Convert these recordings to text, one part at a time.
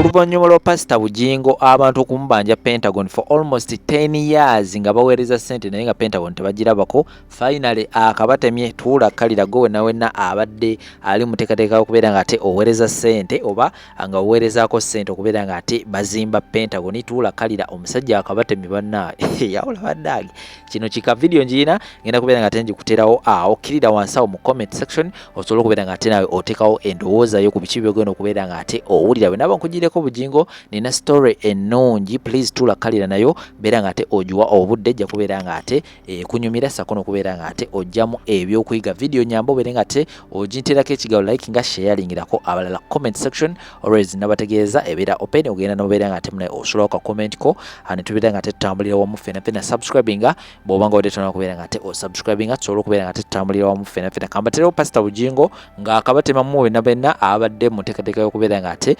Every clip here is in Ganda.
Oluvannyuma lwa Pasita Bugingo abantu okumubanja Pentagon for almost 10 years nga baweereza ssente naye nga Pentagon tebagirabako, finally akabatemye. Tuula kalira gwe wenna wenna abadde ali muteekateeka okubeera nga ate oweereza ssente oba nga oweerezaako ssente okubeera nga ate bazimba Pentagon. Tuula kalira, omusajja akabatemye bannange, yawula bannange. Kino kika video njirina ngenda kubeera nga ate ngikuterawo awo, kkirira wansi awo mu comment section osobola okubeera nga ate nawe oteekawo endowooza yo ku biki byogenda okubeera nga ate owulira. Bwe naaba nkugireko Bugingo, nina story ennungi, please tuula kalira nayo, beera nga ate ogiwa obudde, ejja kubeera nga ate ekunyumira sako n'okubeera nga ate ojjamu ebyokuyiga. Video nyamba obeere nga ate oginteerako ekigalo, like nga sharingirako abalala. Comment section always nabategeeza ebeera open, ogenda nobeera nga ate munaye osulawo ka comment ko ne tubeera nga ate tutambulira wamu ffena ffena. Subscribinga bw'oba nga wadde tolina kubeera nga ate osubscribinga, tusobole okubeera nga ate tutambulira wamu ffena ffena. Kambaterewo Pasita Bugingo ng'akabatemamu benna benna abadde mu nteekateeka y'okubeera nga ate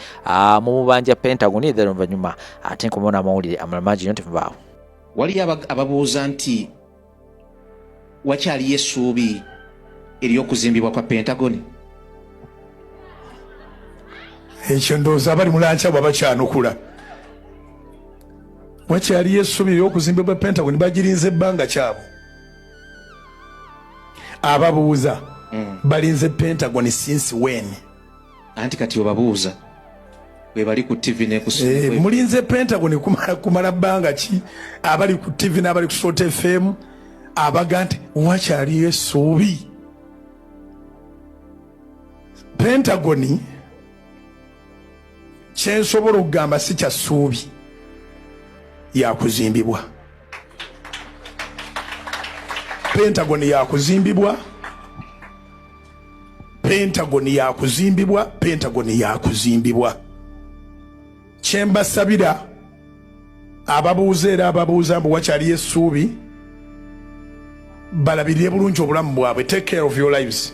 mumubanja Pentagon. Then oluvannyuma ate nkomawo n'amawulire amalala mangi nnyo, tevubaawo. Waliyo ababuuza nti wakyaliyo essuubi ery'okuzimbibwa kwa Pentagoni? Ekyo ndowooza abali mulanca bwe bakyanukula. Wakyaliyo essuubi ery'okuzimbibwa Pentagon? Bagirinze ebbanga kyabo ababuuza. Balinze Pentagon since when? Anti kati obabuuza bwe bali ku TV ne ku Mulinze Pentagon kumala bbanga ki? Abali ku TV n'abali ku Salt FM abaga nti wakyaliyo essuubi, Pentagon kyensobola okugamba si kya ssuubi, yakuzimbibwa. Pentagon yakuzimbibwa, Pentagon yakuzimbibwa, Pentagon yakuzimbibwa. Kyembasabira ababuuza era ababuuza mbu wakyaliyo essuubi, balabirire bulungi obulamu bwabwe. Take care of your lives.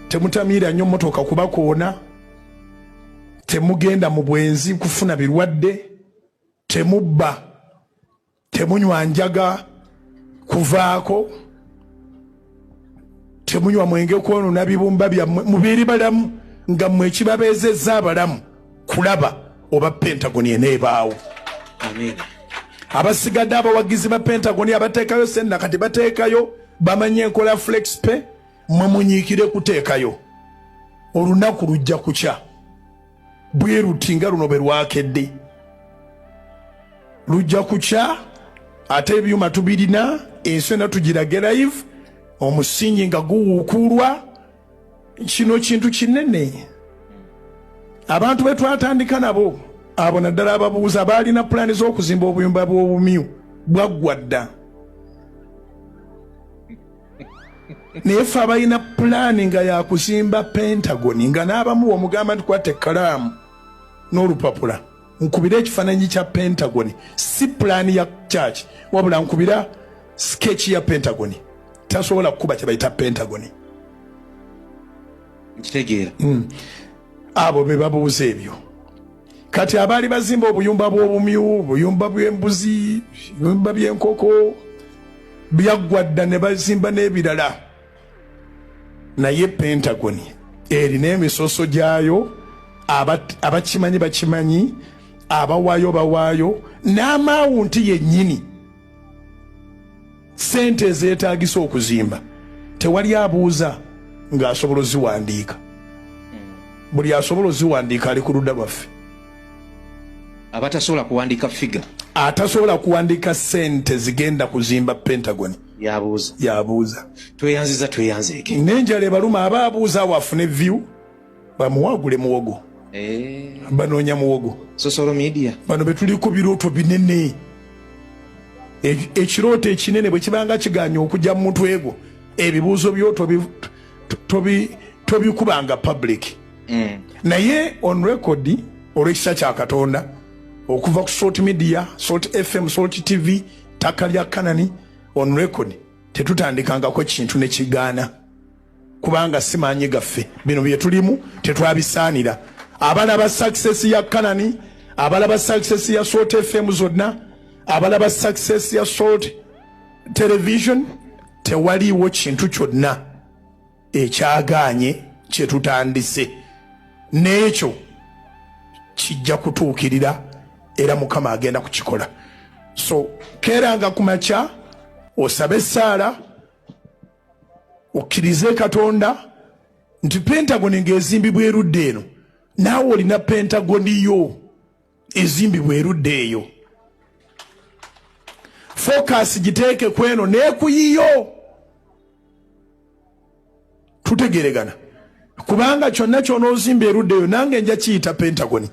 Temutamiira nnyo motoka kubakoona, temugenda mu bwenzi kufuna birwadde, temubba, temunywa njaga kuvaako, temunywa mwenge kwonona bibumba byammwe. Mubeere balamu nga mmwe ekibabeezezza abalamu kulaba oba Pentagon eneebaawo. Amiina. Abasigadde abawagizi ba Pentagon abateekayo sente kati bateekayo bamanye enkola FlexPay, mwe munyiikire kuteekayo. Olunaku lujja kukya bwe luti nga luno bwe lwakedde, lujja kukya. Ate ebyuma tubirina, ensi yonna tugirage live omusingi nga guwuukuulwa. Kino kintu kinene. Abantu be twatandika nabo abo, naddala ababuuza, baalina pulaani z'okuzimba obuyumba bw'obumyu, bwaggwa dda. Naye ffe abalina pulaani nga yakuzimba Pentagon, nga n'abamu omugamba nti kwata ekkalaamu n'olupapula nkubira ekifaananyi kya Pentagon, si pulaani ya church wabula nkubira sketch ya Pentagon, tasobola kukuba kye bayita Pentagon. Nkitegeera. Abo be babuuza ebyo. Kati abaali bazimba obuyumba bw'obumyu, obuyumba bw'embuzi, buyumba by'enkoko, byaggwa dda ne bazimba n'ebirala. Naye Pentagon erina emisoso gyayo, abakimanyi bakimanyi, abawaayo bawaayo, n'amaawunti yennyini sente ezeetagisa okuzimba tewali abuuza ng'asobola oziwandiika. Buli asobola oziwandiika ali ku ludda lwaffe. Abatasobola kuwandiika figure? Atasobola kuwandiika sente zigenda kuzimba Pentagon. Yabuuza. Yabuuza. Tweyanziza, tweyanzeeke. N'enjala ebaluma, aba abuuza awo afune view bamuwagule muwogo. Banoonya muwogo. Social media. Bano betuliko birooto binene. Ekirooto ekinene bwe kibanga kiganye okujja mu mutwe gwo, ebibuuzo byo tobikubanga public. Naye on record, olw'ekisa kya Katonda, okuva ku Salt Media, Salt FM, Salt TV, ttaka lya Kanani, on record tetutandikangako kintu ne kigaana, kubanga si maanyi gaffe. Bino bye tulimu tetwabisaanira. Abalaba success ya Kanani, abalaba success ya Salt FM zonna, abalaba success ya Salt Television, tewaliiwo kintu kyonna ekyagaanye kyetutandise. N'ekyo Kijja kutuukirira era Mukama agenda kukikola. So keeranga ku makya, osabe essaala, okkirize Katonda nti Pentagoni ng'ezimbibwa erudda eno, naawe olina Pentagoni yo ezimbibwa erudda eyo. Focus giteeke ku eno neekuyiyo. Tutegeregana? Kubanga kyonna kyonoozimba erudda eyo, nange nja kiyita Pentagoni.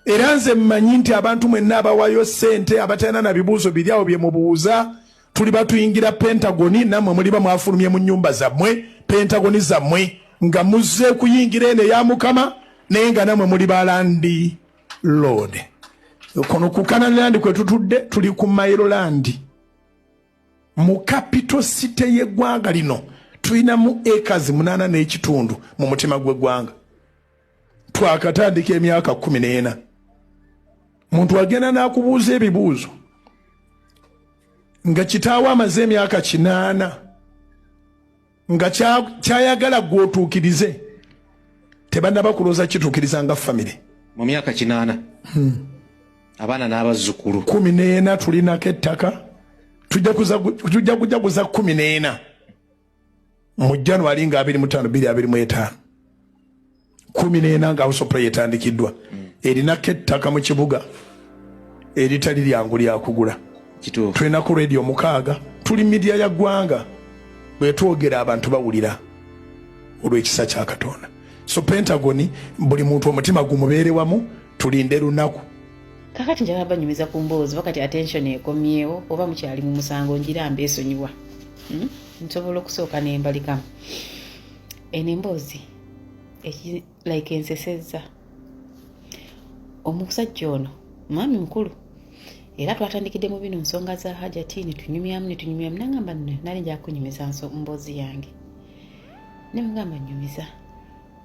Era nze mmanyi nti abantu mwenna abawayo ssente, abatalina na bibuuzo biri awo bye mubuuza, tuliba tuyingira Pentagoni, nammwe muliba mwafulumye mu nnyumba zammwe, Pentagoni zammwe, nga muzze kuyingira eno eya Mukama, naye nga nammwe muli ba landlord. Kuno ku Canaan land kwe tutudde, tuli ku mailo land mu capital city y'eggwanga lino. Tulinamu ekazi 8.5 mu mutima gw'eggwanga. Twakatandika emyaka 14. Muntu agenda n'akubuuza ebibuuzo nga kitaawe amaze emyaka 80 nga kyayagala gwotuukirize, tebannaba kulooza kituukiriza nga famire. Mu myaka 80, abaana n'abazzukulu. 14 tulinako ettaka. Tujja kujaguza 14 mu January nga 25 225, 14 nga House of Prayer etandikiddwa. Erinako ettaka mu kibuga eritali lyangu lyakugula. Tulinako radio 6. Tuli media ya ggwanga. Bwetwogera abantu bawulira olw'ekisa kya Katonda. So Pentagoni, buli muntu omutima gumubeere wamu, tulinde lunaku. Kakati njagala banyumiza ku mboozi. Bakati attention ekomyewo oba mukyali mu musango, ngira mbeesonyiwa. Nsobola okusooka nembalikamu eno emboozi like ensesezza. Omusajja ono mwami mukulu, era twatandikidde mu bino nsonga za Hajati, netunyumyamu netunyumyamu, nangamba nno nali nja kunyumiza mboozi yange. Nemugamba nyumiza,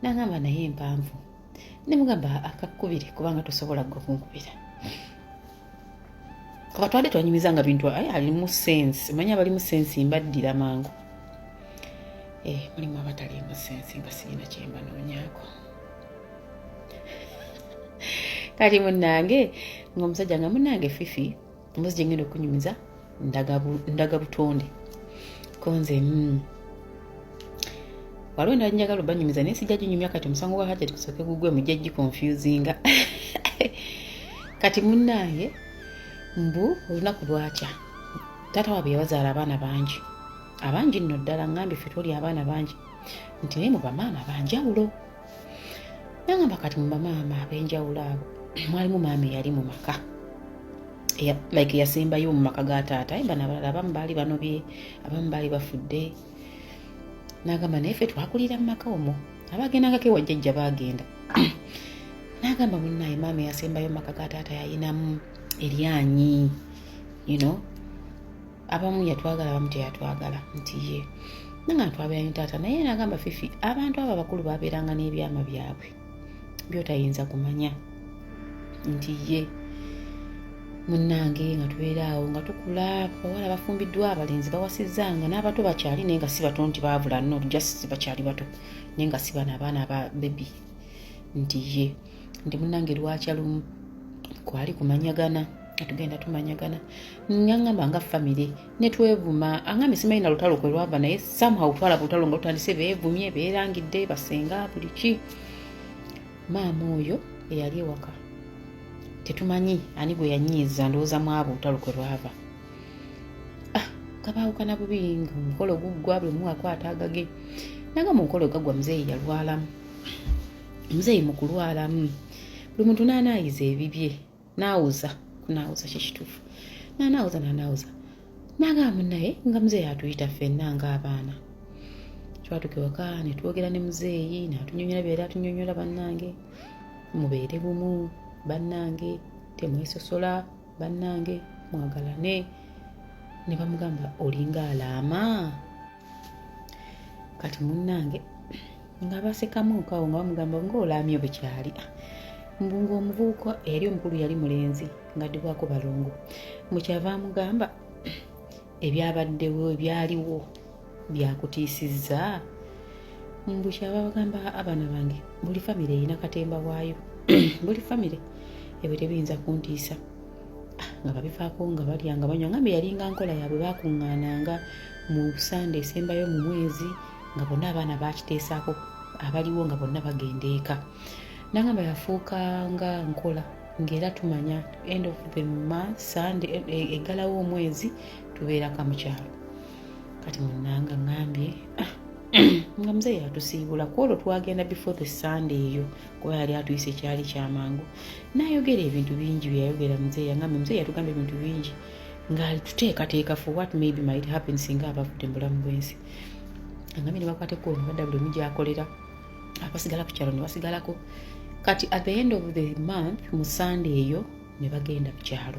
nangamba naye empanvu. Nemugamba akakubire, kubanga tosobola gwe kunkubira, kuba twali twanyumiza nga bintu alimu sense. Manyi abalimu sense mbaddira mangu. Mulimu abataliimu sense nga sirina kyembanoonyaako. Kati munnange, ngaomusajja nga munnange Fifi, embuzi gyengenda okunyumiza ndaga butonde konze. Waliwo endala njagala obanyumiza, naye sijja ginyumya kati. Omusango gwa Hajati kusooke gugwe, mujja giconfusinga. Kati munnange, mbu olunaku lwakya taata waabwe yabazaala abaana bangi, abangi nno ddala. Ngambye ffe twoli abaana bangi, nti naye mu bamaama banjawulo. Nagamba kati mu bamaama ab'enjawulo abo mwalimu maama eyali mu maka like yasembayo mu maka ga taata. Aye bano abalala abamu baali banobye, abamu baali bafudde. Nagamba naye ffe twakulira mu maka omwo, abagendangako ewa jjajja bagenda. Nagamba munnaye maama eyasembayo mu maka ga taata yayinamu eryanyi, abamu yatwagala, abamu teyatwagala. Nti ye nanga twabeera ne taata naye. Nagamba Fifi, abantu abo abakulu babeeranga n'ebyama byabwe byotayinza kumanya. Nti ye munnange nga tubeera awo nga tukula, bawala bafumbiddwa, abalenzi bawasizzanga, n'abato bakyali, naye nga si bato nti baavula, no, just bakyali bato, naye nga si bano abaana aba baby. Nti ye nti munnange lwakya lumu kwali kumanyagana nga tugenda tumanyagana, ngangamba nga famire netwevuma. Angambye simanyi na lutalo kwe lwava, naye somehow twalaba olutalo nga lutandise, beevumye, beerangidde basenga buli ki. Maama oyo eyali ewaka tetumanyi ani gwe yanyiiza, ndowooza mu abo olutalo kwe lwava. Ah, nga baawukana bubi, nga omukolo guggwa, buli omu akwata agage. Nanga mu mukolo gaggwa, muzeeyi yalwalamu. Muzeeyi mu kulwalamu, buli muntu n'anaayiza ebibye, naawuza kunaawuza, kyekituufu, n'anaawuza n'anaawuza. Nagamba munnaye nga muzeeyi atuyita ffenna ng'abaana, twatuka ewaka ne twogera ne muzeeyi, n'atunyonyola byali atunyonyola: "Bannange, mubeere bumu, bannange, temwesosola, bannange, mwagalane." Ne bamugamba olinga alaama. Kati munnange nga basekamuuko awo, nga bamugamba ngaolaamye bukyali. Mbu ng'omuvubuka eyali omukulu yali mulenzi ng'addibwako balongo, mukyava amugamba ebyabaddewo, ebyaliwo byakutiisizza. Mbu kyava bagamba, "Abaana bange, buli famire erina katemba waayo, buli famire." Ebyo tebiyinza kuntiisa. Nga babivaako, nga balya, nga banywa. Ngambe yalinga nkola yaabwe, bakuŋŋaananga mu Sande esembayo mu mwezi, nga bonna abaana bakiteesaako abaliwo, nga bonna bagenda eka. Nagamba yafuuka nga nkola, ng'era tumanya end of the month, Sunday eggalawo omwezi, tubeeraka mu kyalo. Kati munanga ŋŋambye nga muzeeyi atusiibula ku olwo, twagenda before the Sunday eyo, kuba yali atuyise, kyali kyamangu. Nayogera ebintu bingi byeyayogera muzeeyi. Agambye muzeeyi yatugamba ebintu bingi nga tuteekateeka for what maybe might happen singa abavudde mu bulamu bw'ensi. Agambye ne bakwata ekkubo ne badda buli omu gyakolera, abasigala ku kyalo ne basigalako. Kati at the end of the month, mu Sunday eyo, ne bagenda ku kyalo.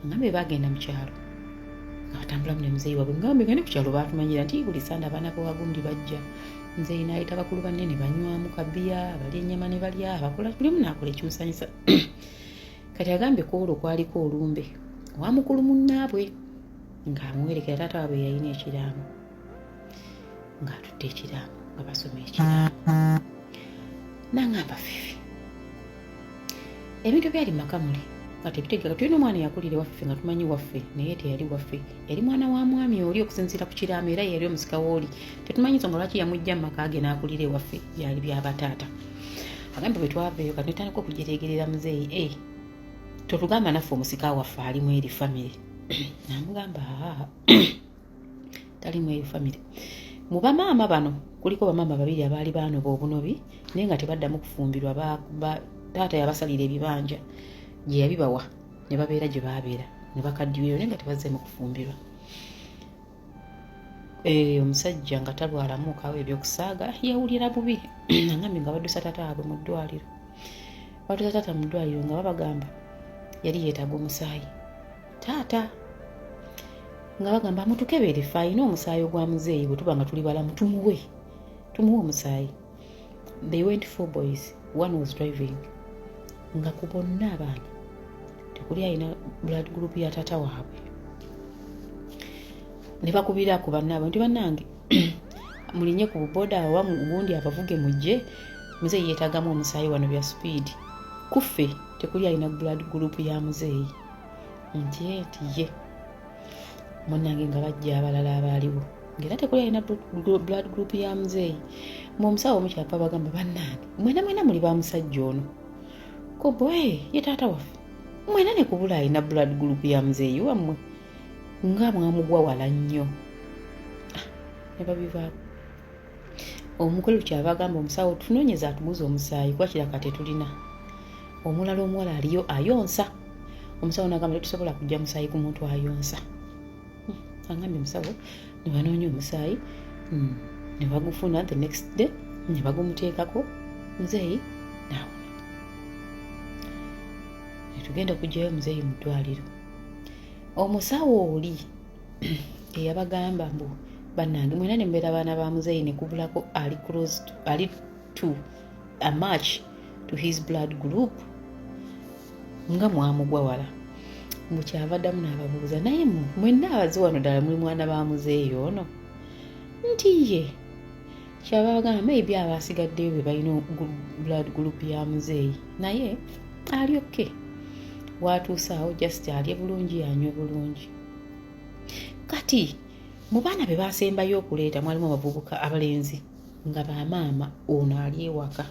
Agambye bagenda mu kyalo nga batambulamu ne muzeeyi waabwe. Ngambe nga ne ku kyalo batumanyira nti buli Sande abaana bawagundi bajja. Muzeeyi n'ayita bakulu banne ne banywamu kabiya, abalya ennyama ne balya, abakola buli omu n'akola ekimusanyusa. Kati agambye ku olwo kwaliko olumbe wa mukulu munnaabwe ng'amuwerekera taata waabwe yalina ekiraamo, ng'atudde ekiraamo, nga basoma ekiraamo. Nangamba, "Fifi, ebintu byali maka muli nga tebitegeka. Tulina omwana eyakulira ewaffe nga tumanyi waffe, naye teyali waffe, yali mwana wa mwami oli okusinziira ku kiraamo, era yali omusika wooli. Tetumanyi nsonga lwaki yamujja mu maka ge n'akulira ewaffe, byali byabataata." Agambye bwe twavaeyo, kati netandika okujeregerera muzeeyi, e totugamba naffe omusika waffe alimu eri famire? Namugamba, aa, talimu eri famire. Mu bamaama bano kuliko bamaama babiri abaali baanoba obunobi, naye nga tebaddamu kufumbirwa. Taata yabasalira ebibanja gye yabibawa ne babeera gye baabeera ne bakaddiweyo, naye nga tebazzeemu kufumbirwa. Omusajja nga talwalamu kawo ebyokusaaga, yawulira bubi. Agambye nga baddusa taata waabwe mu ddwaliro, baddusa taata mu ddwaliro nga babagamba yali yeetaaga omusaayi taata, nga bagamba mutukebere ffe alina omusaayi ogwa muzeeyi, bwe tuba nga tuli balamu tumuwe, tumuwe omusaayi. They went four boys, one was driving, nga ku bonna abaana tekuli alina blood group ya taata waabwe. Ne bakubira ku bannaabwe nti, "Bannange, mulinye ku buboda oba gundi abavuge mujje, muzeeyi yeetaagamu omusaayi wano bya speed, kuffe tekuli alina blood group ya muzeeyi." Nti nti ye munnange, nga bajja abalala abaaliwo, ngaera tekuli alina blood group ya muzeeyi. Mu omusawo omukyapa bagamba, "Bannange, mwena mwena muli ba musajja ono koboe, ye taata waffe, mwena ne kubula alina blood group ya muzeeyi wammwe, nga mwamugwa wala nnyo." Ah, ne babivaako. Omukulu kyava agamba omusawo, "Tunoonyeza atuguza omusaayi, kuba kiraka tetulina omulala." Omuwala aliyo ayonsa. Omusawo nagamba, "Tetusobola kujja musaayi ku muntu ayonsa." Agambye omusawo ne banoonya omusaayi, ne bagufuna the next day, ne bagumuteekako, muzeeyi naawona. Netugenda okugyayo muzeeyi mu ddwaliro, omusawo oli eyabagamba mbu, "Bannange, mwena ne mubeera baana ba muzeeyi, ne kubulako ali close to, ali to a match to his blood group, nga mwamugwa wala," mbu kyava ddamu n'ababuuza, "Naye mwenna abazi wano ddala muli mwana ba muzeeyi ono?" Nti ye. Kyava bagamba, maybe abasigaddeyo be balina blood group ya muzeeyi, naye ali okay, watuuse awo just alye bulungi, anywe bulungi. Kati mu baana be basembayo okuleeta mwalimu abavubuka abalenzi, nga bamaama ono ali ewaka,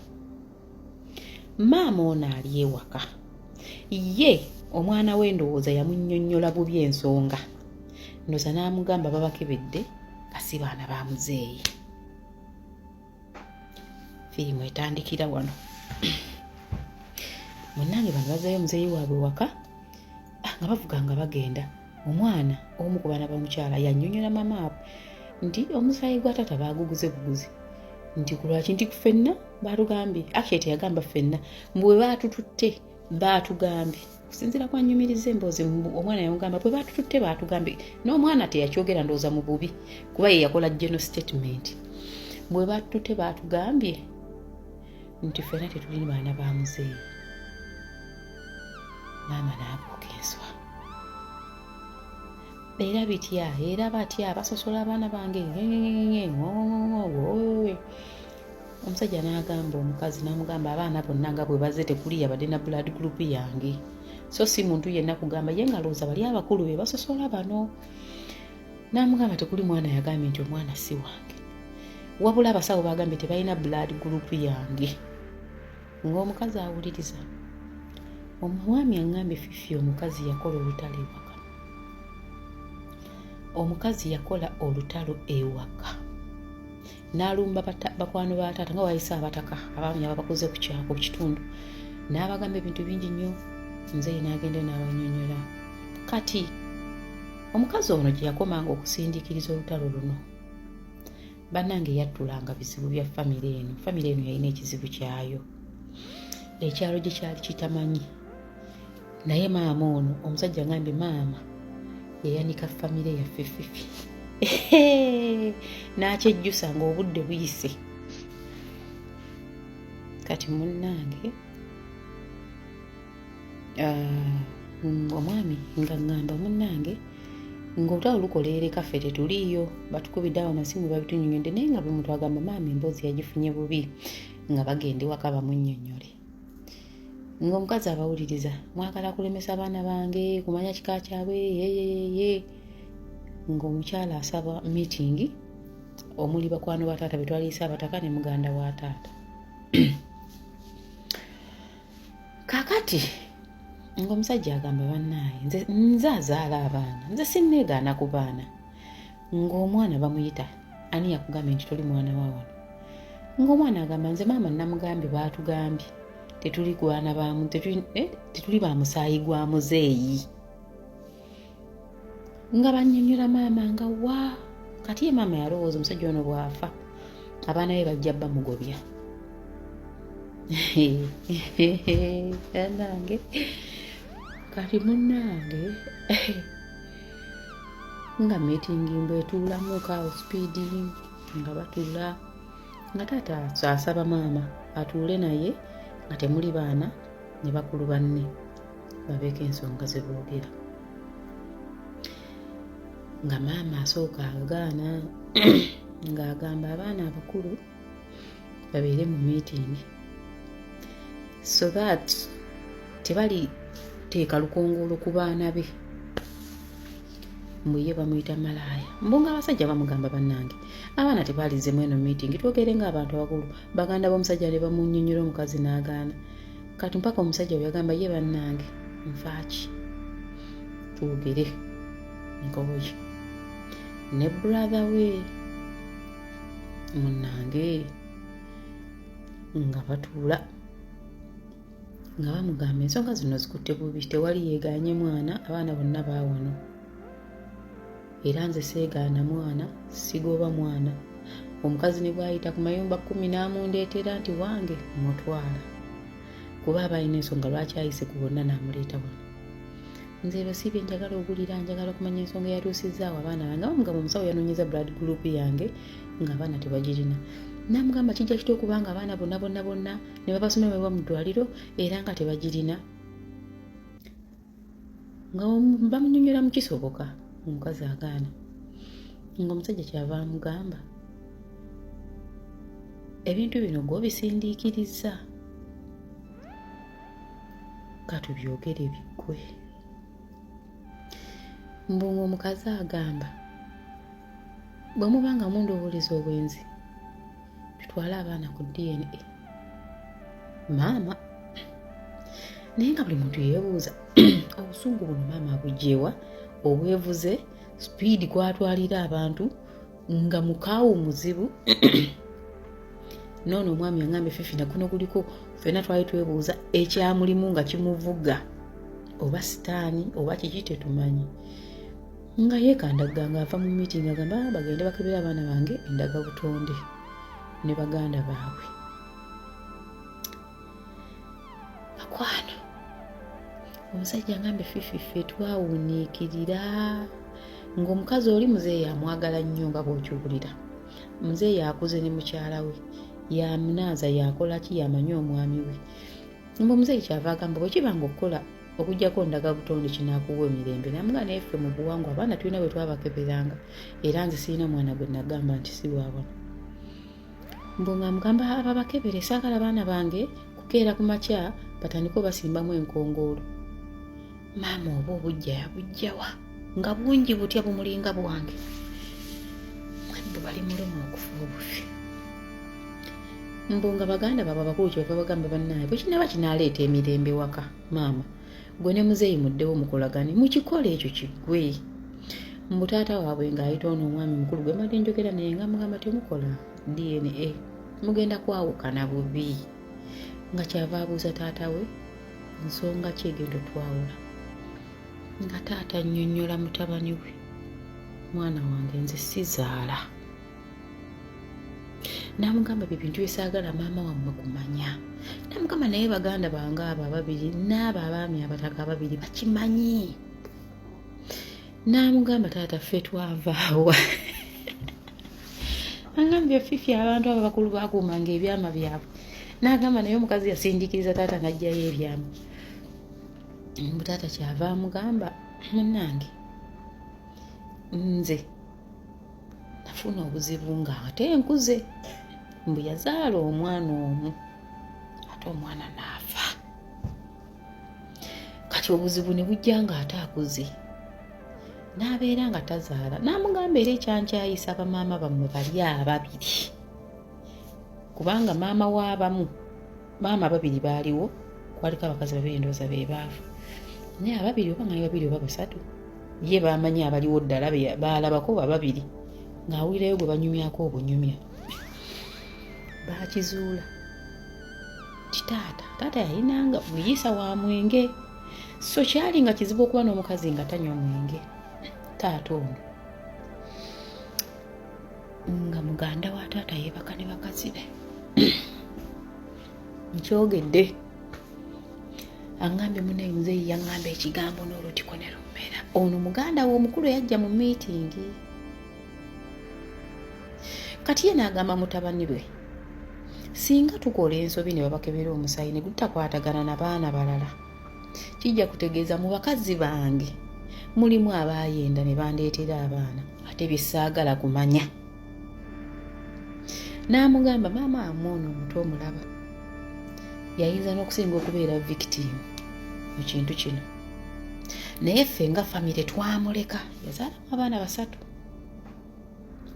maama ono ali ewaka. Ye omwana we ndowooza yamunnyonnyola bubi ensonga, ndowooza n'amugamba babakebedde kasi baana ba muzeeyi. Firimu etandikira wano. Munnange, bano bazzayo muzeeyi waabwe waka. Ah, nga bavuga nga bagenda, omwana omu ku baana bamukyala yannyonnyola mama abwe nti omusaayi gwa taata baaguguze buguzi, nti kulwaki nti ffenna baatugambye, actually teyagamba ffenna, mbu bwe baatututte baatugambye, kusinziira kwanyumiriza emboozi, omwana yamugamba bwe baatututte baatugambye, n'omwana teyakyogera ndowooza mu bubi, kuba ye yakola general statement, bwe baatututte baatugambye nti ffenna tetuli baana ba muzeeyi. Maama n'abuuka enswa, era bitya, era batya basosola abaana bange. Omusajja n'agamba omukazi, n'amugamba abaana bonna nga bwe bazze tekuli yabadde na blood group yange, so si muntu yenna kugamba ye nga lowooza bali abakulu be basosola bano. N'amugamba tekuli mwana yagambye nti omwana si wange, wabula abasawo bagambye tebalina blood group yange. Ng'omukazi awuliriza omwami aŋŋambye, Fifi, omukazi yakola olutalo ewaka, omukazi yakola olutalo ewaka n'alumba bakwano ba taata nga wayise abataka, abaami ababakuze ku kyako ku kitundu, n'abagamba ebintu bingi nnyo. Nze n'agenda n'abanyonyola. Kati omukazi ono gye yakomanga okusindiikiriza olutalo luno, bannange, yattulanga bizibu bya famire eno. Famire eno yalina ekizibu kyayo, ekyalo gye kyali kitamanyi. Naye maama ono, omusajja ngambye maama yayanika famire yaffe, Fifi, n'akyejjusa ng'obudde buyise. Kati munnange, omwami nga ŋŋamba, munnange, ng'olutalo lukola ereka ffe tetuliiyo, batukubidde awo amasimu, babitunyonyodde, naye nga buli muntu agamba maama emboozi yagifunye bubi, nga bagenda ewaka bamunnyonnyole. Ng'omukazi abawuliriza, mwagala kulemesa abaana bange kumanya kika kyabwe, yeyeyeye. Ng'omukyala asaba meeting omuli bakwano ba taata betwaliisa abataka ne muganda wa taata. Kakati ng'omusajja agamba, bannaaye, nze azaala abaana, nze sinneegaana ku baana. Ng'omwana bamuyita, ani yakugambye nti toli mwana wa wano? Ng'omwana agamba, nze maama namugambye, baatugambye tetuli gwana tetuli ba musaayi gwa muzeeyi. Nga bannyonnyola maama nga wa kati ye maama yalowooza omusajja ono bw'afa abaana be bajja bamugobya. Nange kati munnange, nga meeting mbwetuulamu kaawo speed, nga batuula, nga taata asaba maama atuule naye nga temuli baana ne bakulu banne, babeeko ensonga ze boogera. Nga maama asooka agaana, ng'agamba abaana abakulu babeere mu meeting so that tebali teeka lukongoolo ku baana be, mbu ye bamuyita malaaya, mbu nga abasajja bamugamba. Bannange, abaana tebalizemu eno meeting, twogere ng'abantu abakulu. Baganda b'omusajja ne bamunnyonnyola, omukazi n'agaana. Kati mpaka omusajja bwe yagamba ye, bannange, nfaaki, twogere nkoboye ne brother we. Munnange, nga batuula nga bamugamba ensonga zino zikutte bubi, tewali yeeganye mwana, abaana bonna baawano, era nze seegaana mwana, sigoba mwana. Omukazi ne bwayita ku mayumba 10 n'amundeetera nti wange, mutwala, kuba aba alina ensonga lwaki ayise ku bonna n'amuleeta wano. Nze ebyo si bye njagala ogulira, njagala okumanya ensonga eyatuusizaawo abaana bange. Bamugamba omusawo yanoonyeza blood group yange ng'abaana tebagirina. Namugamba kijja kitya okubanga abaana bonna bonna bonna ne babasomera baba mu ddwaliro era nga tebagirina? Nga bamunyonyola mu kisoboka, omukazi agaana. Ng'omusajja kyava amugamba, ebintu bino gwobisindiikiriza, katubyogere biggwe. Mbu ng'omukazi agamba, bwe muba nga mundowooleza obwenzi, tutwale abaana ku DNA. Maama naye nga buli muntu yeebuuza obusungu buno maama abugyewa, obwevuze speed kwatwalira abantu nga mukaawu muzibu. Noono omwami aŋambye, Fifi, nakuno kuliko ffenna twali twebuuza ekyamulimu nga kimuvuga, oba sitaani oba kiki tetumanyi. Nga yeekandagga ng'ava mu meeting agamba, ah, bagende bakebere abaana bange endaga butonde ne baganda baabwe. Bakwano, omusajja ngambye, Fifi, ffe twawuniikirira ng'omukazi oli muzeeyi amwagala nnyo, nga bw'okiwulira muzeeyi akuze ne mukyala we, yamunaaza, yakola ki, yamanyi omwami we. Mbu omuzeeyi kyava agamba, bwe kiba nga okukola okugjako ndaga butonde kinaakuwa emirembe, namuga, naye ffe mu buwangwa abaana tulina bwe twabakeberanga, era nze sirina mwana gwe nagamba nti si waawano. Mbu nga mugamba ababakebere, saagala baana bange kukeera ku makya batandike obasimbamu enkongoolo. Maama oba obujja yabujjawa nga bungi butya bumulinga bwange, mwe bali muluma okufa obufi. Mbu nga baganda baabwe abakulu kyebava bagamba bannaye bwe kinaaba kinaaleeta emirembe waka, maama gwe ne muzeeyi muddewo mukolagane mukikole ekyo kiggwe. Mbu taata waabwe ng'ayita ono omwami mukulu gwe mbadde njogera naye nga mugamba temukola DNA mugenda kwawukana bubi, nga kyava abuuza taata we nsonga ki egenda otwawula, nga taata annyonnyola mutabani we, mwana wange nze sizaala. N'amugamba bye bintu byesaagala maama wammwe kumanya. N'amugamba naye baganda bange abo ababiri n'abo abaami abataka ababiri bakimanyi. N'amugamba taata ffe twavaawa. Angambye Fifi abantu abo bakulu bakuumanga ebyama byabwe. N'agamba naye omukazi yasindiikiriza taata n'aggyayo ebyama. Mbu taata kyava amugamba munnange nze nafuna obuzibu nga ate nkuze. Mbu yazaala omwana omu ate omwana n'afa, kati obuzibu ne bujja nga ate akuze n'abeera nga tazaala. N'amugamba era ekyankyayisa bamaama bammwe bali ababiri, kubanga maama w'abamu maama ababiri baaliwo, kwaliko abakazi babiri ndowooza be baavu, naye ababiri oba nga babiri oba basatu ye bamanyi abaliwo ddala baalabako bababiri, ng'awulirayo gwe banyumyako obunyumya. Baakizuula nti taata yalinanga muyisa wa mwenge, so kyali nga kizibu okuba n'omukazi nga tanywa mwenge. Taata ono nga muganda wa taata yeebaka ne bakazi be. Nkyogedde, angambye munaye muzeeyi yaŋŋamba ekigambo n'olutiko ne lummera. Ono muganda we omukulu yajja mu miitingi, kati ye n'agamba mutabani we singa tukola ensobi ne babakebera omusaayi ne gutakwatagana na baana balala, kijja kutegeeza mu bakazi bange mulimu abaayenda ne bandeetera abaana ate bye saagala kumanya. N'amugamba maama amwono omuto omulaba yayinza n'okusinga okubeera victim mu kintu kino, naye ffe nga famire twamuleka. Yazaalamu abaana basatu,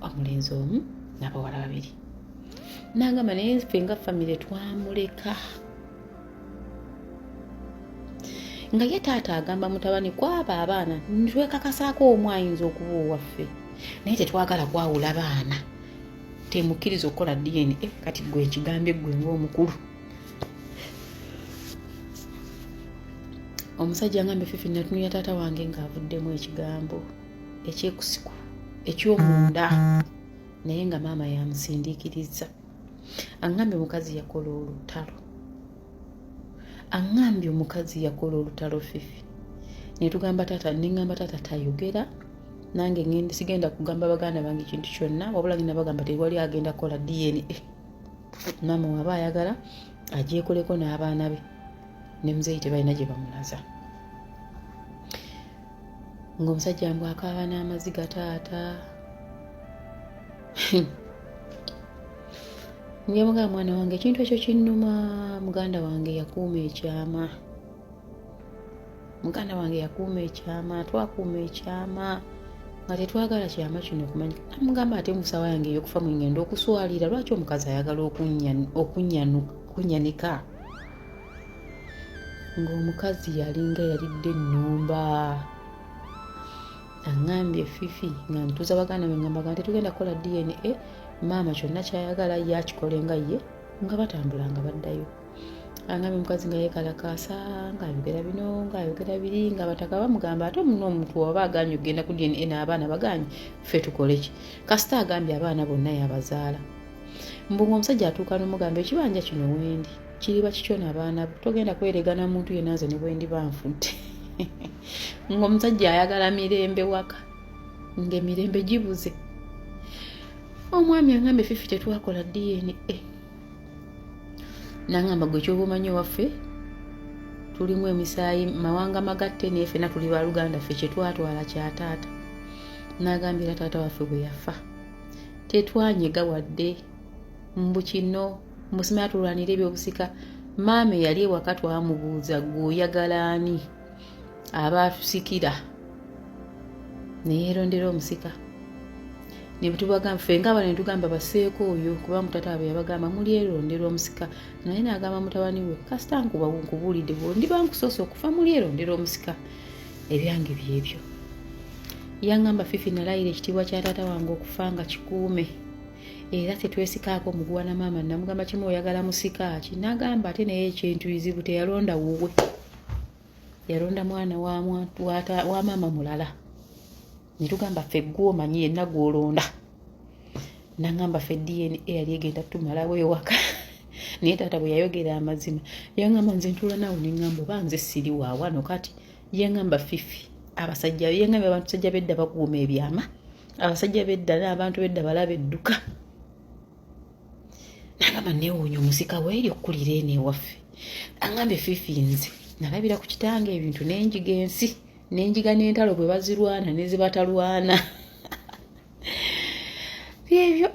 omulenzi omu n'abawala babiri. N'agamba naye ffe nga famire twamuleka. Nga ye taata agamba mutabani kwabo abaana twekakasaako omu ayinza okuba owaffe, naye tetwagala kwawula baana, temukkiriza okukola DNA. Kati gwe ekigambye gwe ng'omukulu. Omusajja ngambye Fifi natunulira taata wange ng'avuddemu ekigambo ekyekusiku eky'omunda, naye nga maama yamusindiikiriza. Angambye omukazi yakola olutalo, aŋŋambye omukazi yakola olutalo Fifi. Netugamba taata, neŋŋamba taata tayogera nange ngenda sigenda kugamba baganda bange kintu kyonna, wabula ngenda bagamba tewali agenda kukola DNA. Maama waba ayagala agyekoleko n'abaana be ne muzeeyi tebalina gye bamulaza. Ng'omusajja mbw akaaba n'amaziga taata. Njamugaa mwana wange ekintu ekyo kinnuma, muganda wange yakuuma ekyama, muganda wange yakuuma ekyama, twakuuma ekyama nga tetwagala kyama kino kumanya. Namugamba ate musawa yange ey'okufa mwengenda okuswalira, lwaki omukazi ayagala okunyanika? Ng'omukazi yalinga yalidde ennumba. Aŋŋambye Fifi nga ntuuza baganda be ngamba nga tetugenda kukola DNA, maama kyonna kyayagala ye akikole nga ye, nga batambula nga baddayo. Aŋŋambye omukazi nga yeekalakaasa ng'ayogera bino ng'ayogera biri, nga abataka bamugamba ate omuno omuntu waba agaanye okugenda ku DNA n'abaana bagaanye, ffe tukole ki? Kasita agambye abaana bonna yabazaala. Mbu ng'omusajja atuuka n'omugamba ekibanja kino wendi kiriba kikyo n'abaana bo, togenda kweregana muntu yenna nze ne bwendiba nfudde. Ng'omusajja ayagala mirembe waka, ng'emirembe gibuze. Omwami angambye Fifi tetwakola DNA. Nangamba gwe kyoba omanyi owaffe tulimu emisaayi mawanga magatte, naye ffenna tuli baluganda, ffe kyetwatwala kya taata. N'agambira taata waffe bwe yafa tetwanyega wadde. Mbu kino mbu simanya tulwanira ebyobusika. Maama eyali ewaka twamubuuza, "Gwe oyagala ani aba atusikira?" Neyeerondera omusika. Nebwetubagamba ffe nga abana, netugamba baseeko oyo, kuba mutata abwe yabagamba mulyerondera omusika. Naye nagamba mutabani we, "Kasita nkuba nkubuulidde, ndiba nkusoose okufa, mulyerondera omusika, ebyange byebyo." Yaŋŋamba, "Fifi, nalayira ekitiibwa kya taata wange okufa nga kikuume, era tetwesikaako muguwa na maama." Namugamba kimu, "Oyagala musika ki?" Nagamba ate naye ekintu bizibu, teyalonda wuwe, yalonda mwana wa maama mulala. Netugamba, "Ffe gwomanyi yenna gwolonda." Nagamba, "Ffe DNA yali egenda tumalawo ewaka." Naye taata bwe yayogera amazima, yaŋamba, "Nze ntula naawe neŋŋamba oba nze siri waawano." Kati yaŋŋamba, "Fifi, abasajja," yaŋŋambye, "abantu sajja bedda bakuuma ebyama, abasajja bedda n'abantu bedda balaba edduka." Nagamba, "Neewuunya omusika weeri okkulira eno ewaffe." Aŋŋambye, "Fifi, nze nalabira ku kitange ebintu, nenjiga ensi, nenjiga n'entalo bwe bazirwana ne zibatalwana." Byebyo.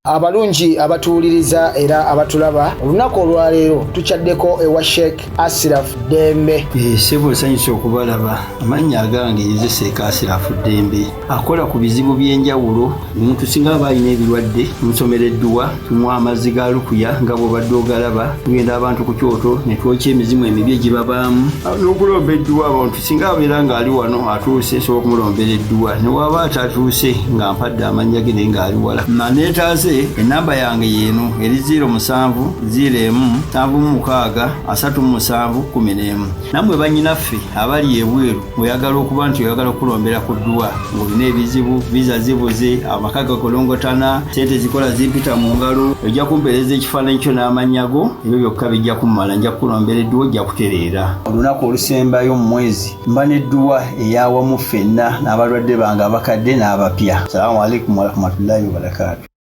Abalungi abatuwuliriza era abatulaba, olunaku olwaleero tukyaddeko ewa Sheikh Asiraf Ddembe. Sebo, nsanyusa okubalaba. Amannya agange nze Sheikh Asirafu Ddembe, akola ku bizibu by'enjawulo. Omuntu singa aba alina ebirwadde, tumusomera edduwa, tumuwa amazzi ga lukuya nga bw'obadde ogalaba. Tugenda abantu ku kyoto ne twokya emizimu emibi egibabaamu n'okulomba edduwa. Abantu singa abeera ng'ali wano atuuse, nsobola okumulombera edduwa, ne waba atatuuse nga mpadde amannya ge naye ng'ali wala naneetaase. Enamba yange yeeno eri 07 01 76 37 11. Nammwe bannyinaffe abali ebweru, oyagala okuba nti oyagala okulombera ku dduwa ng'olina ebizibu, visa zibuze, amaka gakolongotana, sente zikola zimpita mu ngalo, ojja kumpeereza ekifaananyi kyo n'amannya go, ebyo byokka bijja kummala, nja kukulombera edduwa, ojja kutereera. Olunaku olusembayo mu mwezi mba n'edduwa eyawamu ffenna n'abalwadde bange abakadde n'abapya. Salaamu alaikum warahmatullahi wabarakaatu.